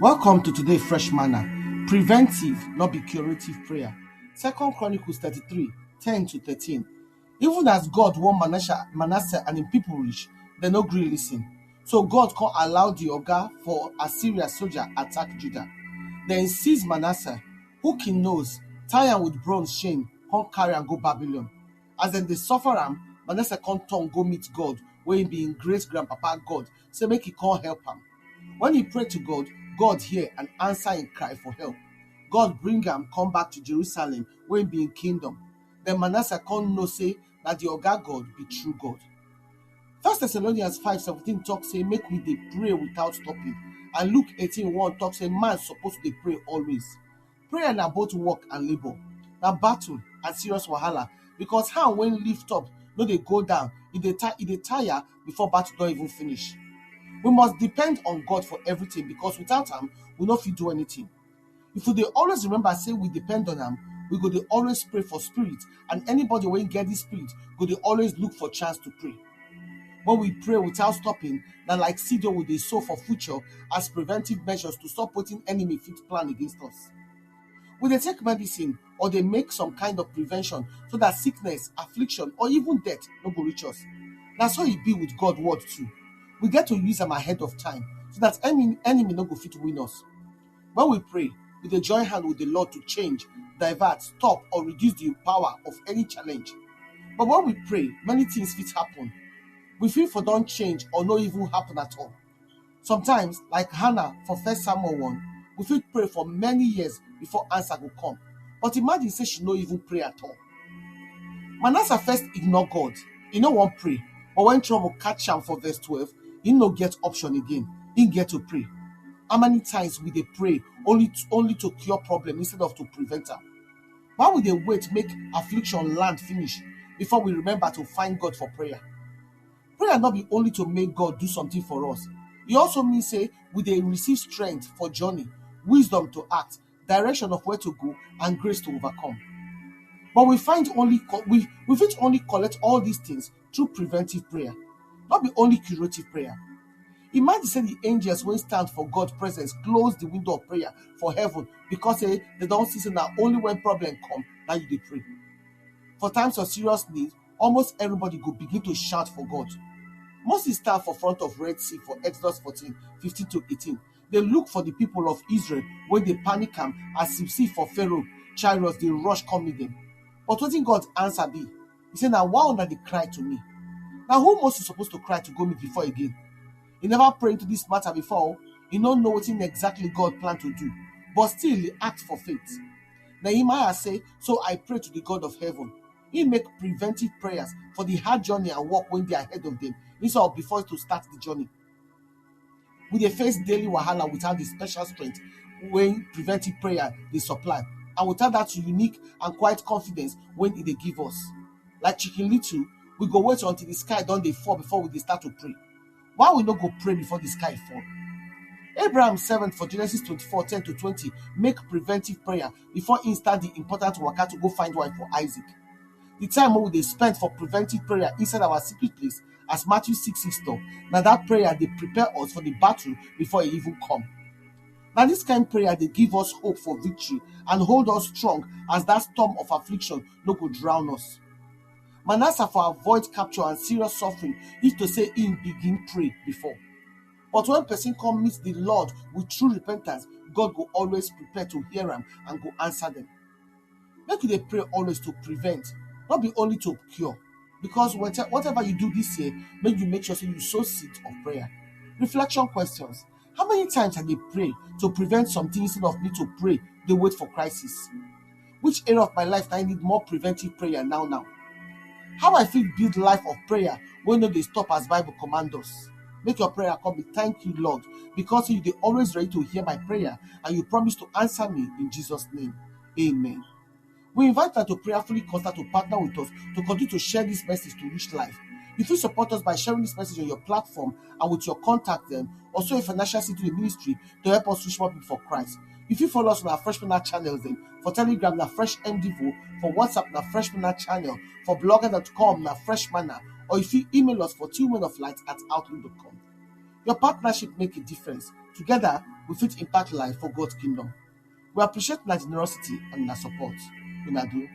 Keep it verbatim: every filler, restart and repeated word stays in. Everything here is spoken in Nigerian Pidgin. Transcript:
Welcome to today Fresh Manna. Preventive, not be curative prayer. Second Chronicles thirty-three, ten to thirteen. Even as God warned Manasseh, Manasseh and him people reach, they no gree listen. So God come allow the oga for Assyria soldier attack Judah. Then seize Manasseh, hook him nose, tie am with bronze chain, come carry am go Babylon. As dem dey suffer am, Manasseh come turn go meet God, wey be im great grandpapa God, say make he come help am. When he pray to God, God hear and answer him cry for help. God bring am come back to Jerusalem, wey be im kingdom. Then Manasseh come know say na the oga God be true God. First Thessalonians five seventeen talk say make we dey pray without stopping, and Luke eighteen one talk say man suppose dey pray always. Prayer na both work and labour. Na battle and serious wahala, because hand wey lift up no dey go down, e dey ti-, e dey tire before battle don even finish. We must depend on God for everything, because without am, we no fit do anything. If we dey always remember say we depend on am, we go dey always pray for spirit, and anybody wey get this spirit go dey always look for chance to pray. When we pray without stopping, na like seed wey we dey sow for future as preventive measures to stop wetin enemy fit plan against us. We dey take medicine or dey make some kind of prevention so that sickness, affliction, or even death no go reach us. Na so e be with God word too. We get to use am ahead of time so that enemy, enemy no go fit win us. When we pray, we dey join hand with the Lord to change, divert, stop, or reduce the power of any challenge. But when we pray, many things fit happen. We fit for don change or no even happen at all. Sometimes, like Hannah for First Samuel one, we fit pray for many years before answer go come. But imagine say she no even pray at all. Manasseh first ignore God. He no wan pray. But when trouble catch am for verse twelve, he no get option again. He get to pray. How many times we dey pray only to, only to cure problem instead of to prevent am? Why we dey wait make affliction land finish before we remember to find God for prayer? Prayer no be only to make God do something for us. E also mean say we dey receive strength for journey, wisdom to act, direction of where to go, and grace to overcome. But we find only co-, we, we fit only collect all these things through preventive prayer, not be only curative prayer. Imagine say the angels wey stand for God presence close the window of prayer for heaven because say they don see say na only when problem come na you dey pray. For times of serious need, almost everybody go begin to shout for God. Moses stand for front of Red Sea for Exodus fourteen, fifteen to eighteen. Dey look for the people of Israel wey dey panic am as him see for Pharaoh chariots dey rush come meet them. But wetin God answer be? He say, "Na why una dey cry to me?" Na who Moses suppose to cry to go meet before again? He never pray into this matter before. He no know wetin exactly God plan to do, but still he act for faith. Nehemiah say, "So I pray to the God of heaven." He make preventive prayers for the hard journey and work wey dey ahead of them instead of before to start the journey. We dey face daily wahala without the special strength wey preventive prayer dey supply, and without that unique and quiet confidence wey e dey give us. Like Chicken Little, we go wait until the sky don dey fall before we dey start to pray. Why we no go pray before the sky fall? Abraham servant for Genesis twenty-four, ten to twenty make preventive prayer before he start the important waka to go find wife for Isaac. The time wey we dey spend for preventive prayer inside our secret place, as Matthew six six talk, na that prayer dey prepare us for the battle before e even come. Na this kind prayer dey give us hope for victory and hold us strong as that storm of affliction no go drown us. Manasseh for avoid capture and serious suffering if to say he begin pray before. But when person come meet the Lord with true repentance, God go always prepare to hear am and go answer them. Make you dey pray always to prevent, not be only to cure. Because whate-, whatever you do this year, make you make sure say you sow seed of prayer. Reflection questions. How many times I dey pray to prevent something instead of me to pray, dey wait for crisis? Which area of my life na I need more preventive prayer now now? How I fit build life of prayer wey no dey stop as Bible command us? Make your prayer come be, "Thank you, Lord, because you dey always ready to hear my prayer and you promise to answer me in Jesus' name. Amen." We invite you to prayerfully contact to partner with us to continue to share this message to reach life. You fit support us by sharing this message on your platform and with your contact them. Also, a financial seed to the ministry to help us reach more people for Christ. You fit follow us on our Fresh Manna channels them. For Telegram, na Fresh M Devo. For WhatsApp, na Fresh Manna channel. For blogger dot com, na Fresh Manna. Or you fit email us for two men of light at outlook dot com. Your partnership make a difference. Together, we fit impact life for God's kingdom. We appreciate una generosity and una support. Una do.